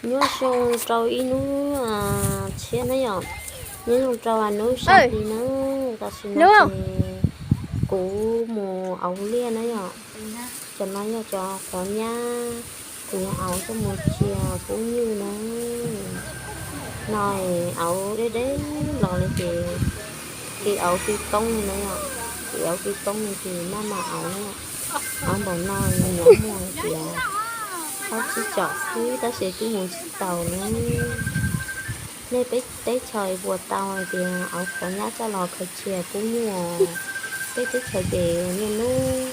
Nyob zoo rau ib hnub tshiab na yom, nyob zoo rau hnub sab hli na, tam sim no ces kuv mus auv liaj na yom. Cov no yog cov quav nyab kuv yuav auv coj mus cia pub nyuj na. No auv deb deb los li ces kev auv kev poob li na yom, kev auv kev poob li ces maj mam auv na yom. Auv npaum no nws yuav muag tias ob tsib tsom xwb tab sis twb mus tsis taus na. Nej peb teb chaws puas tau hais tias auv quav nyab coj los khaws cia pub nyuj? Peb teb chaws ces niaj hnub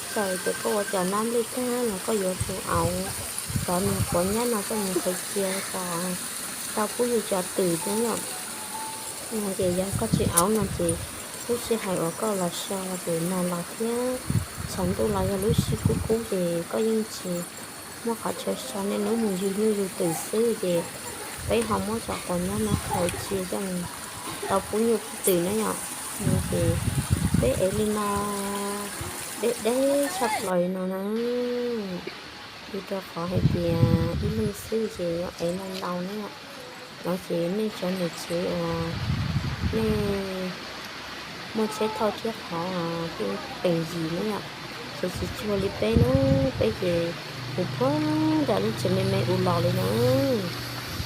txawm tias koj ua cov nab nplej tag los koj yuav tsum auv cov niag quav nyab no coj mus khaws cia kom tau pub yus cov twm thiab yom. No ces yog koj tsis auv no ces lub sij hawm uas koj los so ces nag los thiab tshav ntuj los yog lub sij kub kub ces koj yeej tsis muaj qhov chaw so, niaj hnub mus yug nyuj yug twm xwb ces peb ho muab cov quav nyab no khaws cia coj mus tau pub nyuj pub twm na yom. No ces peb ev li no deb deb tshaj plaws li no na. Vim rau qhov hais tias ib leeg xwb ces yuav ev ntau ntau na yom. No ces nej cov niam tsev uas nej muaj tsheb thauj thiab qhov peem yim na yom, ces tsis tsuag li peb na. Peb ces mus puag nram lub tsev me me ua los li na.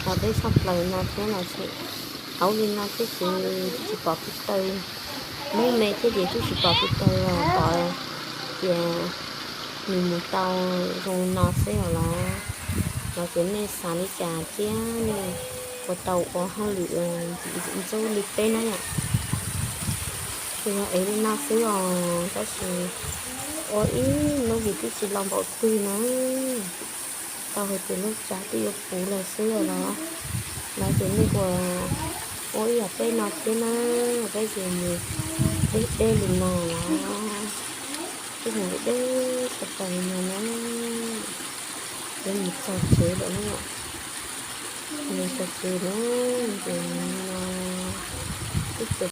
Los deb tshaj plaws no thiab los ces auv li no thiab ces twb tsis pom pes tsawg, hnub me thiab ces twb tsis pom pes tsawg los pom tias nws mus tau zoo li no xwb os los. Los ces nej xav li cas thiab nej puas tau ua hauj lwm ntxub li peb na yom. Ces yog ev li no xwb os, tab sis ua ib hnub ces twb tsis los npaum twg na. Tau hais tias lub tsav twb yuav puv lawm xwb os los. Los ces nej puas ua ib yam peb no thiab na, peb ces mus deb deb li no los, twb mus deb deb tshaj plaws li no na. Yuav mus txog tsev lawm na yom. Mus txog tsev na, ces no twb tsis